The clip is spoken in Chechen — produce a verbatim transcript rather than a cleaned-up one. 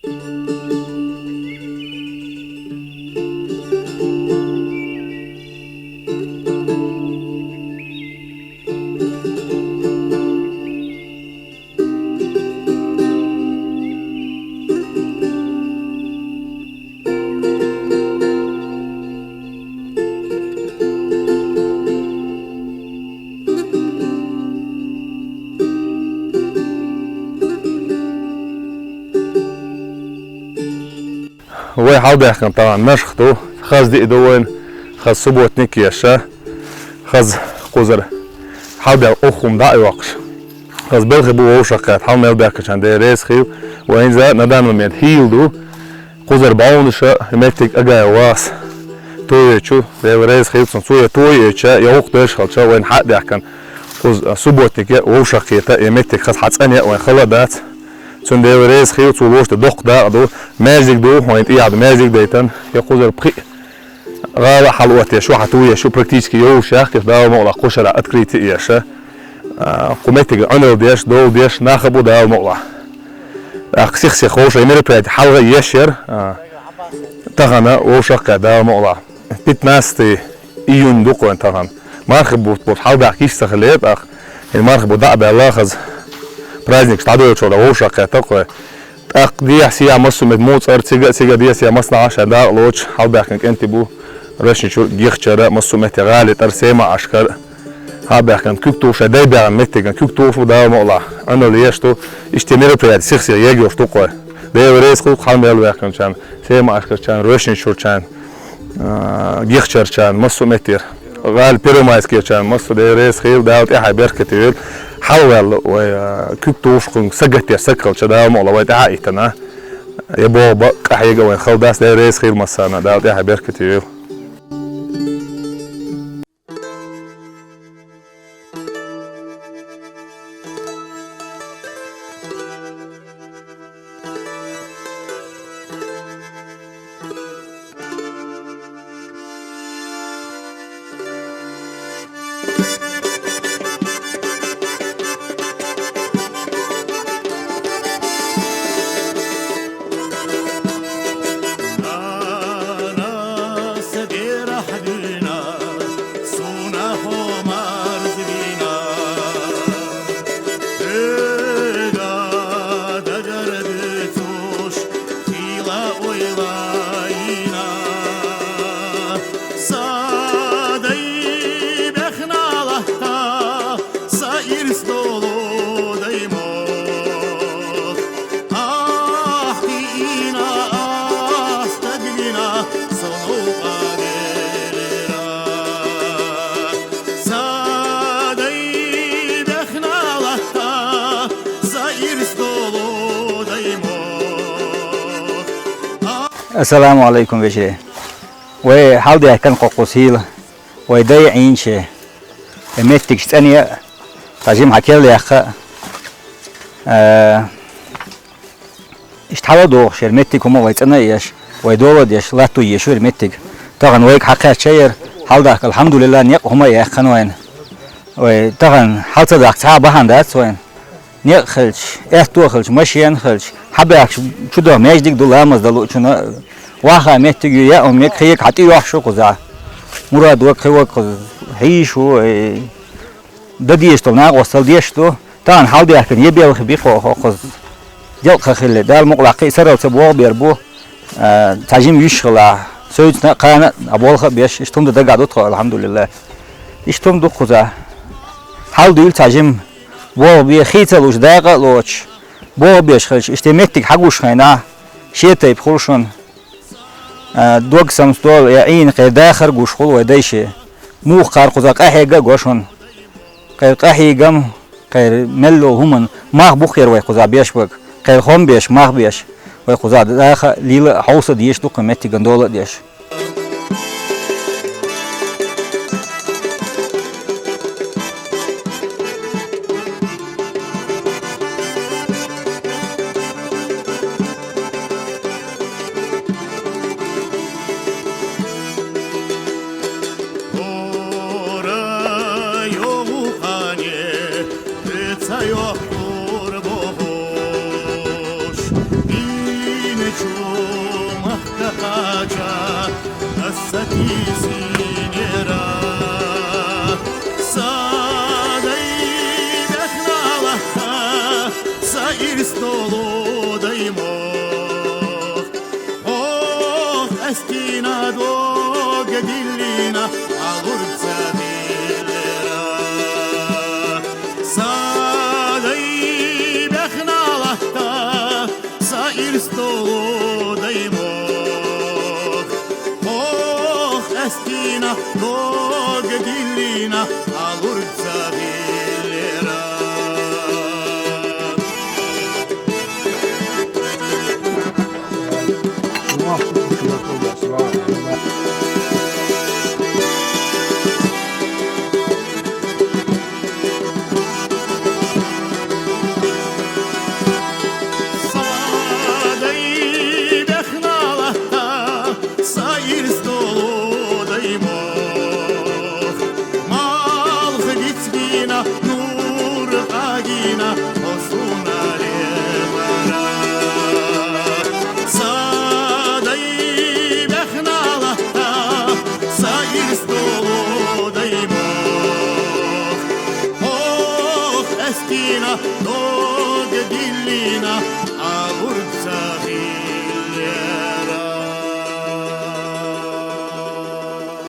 Вай хьалбаьхкина тахан Нашх ду, хаза ди ду вайна, хаза субботник еша, хаза кхузара хьалбаьхка уххум дӀа а йоаккхаш. Хаза белхи бу вовшахкхетта, хьал мел баьхкачарна Дела реза хила, вайна за на данный момент хӀийла ду, кхузара бӀовнаша, меттиг Агая вас. Тойечу, Дела реза хила цунна, цо я тойеча, я гӀуллакх деш хилча, вайна хьа а даьхкина, кхуза субботник я вовшахкхета, я меттиг хаза хьа цӀена я, вайна хала а дац. Цунна Дела реза хила, цо лоашта доккха дакъа ду, маьждиг ду, вайна тӀехьа ду, маьждиг дайтан, я кхузара пхи гӀала хьал оттеш, шу хьа туеш, шу практически йовш яхких, Дала мукъалахь кхушара открытие еша. А, кху меттига Ӏунал деш, дол деш, нах а бу Дала мукъалахь. ТӀаккха сих-сих вовша мероприяти хьалха еш яр, а, тахана вовшахкхетта Дала мукъалахь. Пятнадцатый июнь ду кхойн тахан. Мархи бутт болуш хьалбаьхка йиш ца хиле, тӀаккха хӀин мархи бу дӀа а баьлла хаза праздникаш дӀадоьлчура вовшахкхетта кхой. ТӀаккха дехьа-сехьа массо а метте муцӀар, цига а, цига а дехьа-сехьа массанахьа шайн дакъа лоцуш, хьалбаьхкина кӀентий бу, Рощин чура, Гихчара, массо а метте гӀали тӀара, Сема Ӏашкара, хьалбаьхкина Куьг тухуш, шайн дай баьхкина меттиган Куьг тухуш бу Дала мукъалахь. Ӏунал еш ду, иштта мероприяти сих-сих егайош ду кхой. Дела реза хила хьал мел баьхкинчарна, Сема Ӏашкарчарна, Рощин чурчарна, а, Гихчарчарна, массо а меттера. ГӀали Первомайскерчарна массо а Дела реза хила, Дала тӀехьа беркате йойла. Хьалваьлла вай, а, Куьг тухуш кхуьнга сагатдеш саг хилча, Дала мукъалахь вай тӀехьа а иттана. Я боху ба, къахьега вайн хала дац, Дела реза хила массарна, Дала тӀехьа беркате йойла. Хила ойла йина, са дай бехна латта, са ирс долу дай мо. Ахь тиъна, ахь стаг вина, со новкъа велира. Са дай бехна латта, са ирс долу дай мо. Ассаламу алейкум, вежарий. Вай хьалдаьхкина кху-кху сийла. Вай дай Ӏийначе. Э, меттигаш цӀена я, цхьа жима хьа кел яхха. Э, Иштта хьала а дохуш яра меттиг хӀума вай цӀена а еш, вай дола а деш, латто еш вара меттиг. Тахана вайга хьакхаьчча яра, хьалдахка, алхьамдулилла, некъ хӀума а яьккхина вайна. Вай тахана хьал ца дахка цхьа а бахьана дац вайна. Некъ хилча, аьтто хилча, машен хилча, хьабаьхкача чу даха маьждиг ду ламаз дала луучунна, ваха меттиг ю, яа хӀума мега хега хьа тӀе йохьуш ю кхузахь. Мурад ваг, кхин ваг кхуза хьийш ву, э, дан дезаш долу накъостал деш ду. Тахана хьалдаьхкина, я белха бихо хӀокхуза. Делкъа хилла, Дала мукъалахь кхин сарал ца богӀу бер бу, а, цхьа жима йиш хилахь, соьцна а, кхана а, а болха а беш, иштта хӀума дан дагахь ду тхо, алхьамдулиллахь. Иштта хӀума ду кхуза. Хьал дуьйла цхьа жима, богӀу бе хийца луш, дакъа а лоцуш, богӀу беш хилча, иштта меттиг хьагуш хьайна, шен тайпа хуьлу шуна. А, дог самсдолу, я Ӏийна кхеран дахар гуш хуьлу вай дайше. Муха кхара кхуза къахьега а го шуна. Кхеран къахьегам, кхеран мел долу хӀуманна мах бу кхера вай кхуза беш бага. Кхеран хӀома беш, мах беш. Вай кхуза даха а, лила а, хьовса а дезаш ду кху меттиган дола а деш. ХӀора йогӀу хане, пеца йохур бохуш, дин Махка хача, аса тисинера. Садай бехналаха, са ирс долу даймох. Ох, эстина дог диллина, алурца диллера. Садай бехналаха, са ирс долу даймох. Ох, эстина дог диллина, алурца диллера. Садай бехналаха, са ирс долу даймох. Малх бицбина, нур къагина, осуна лебара. Садай бехналаха, са ирс долу даймох. Ох, эстина дог диллина, алурца диллера.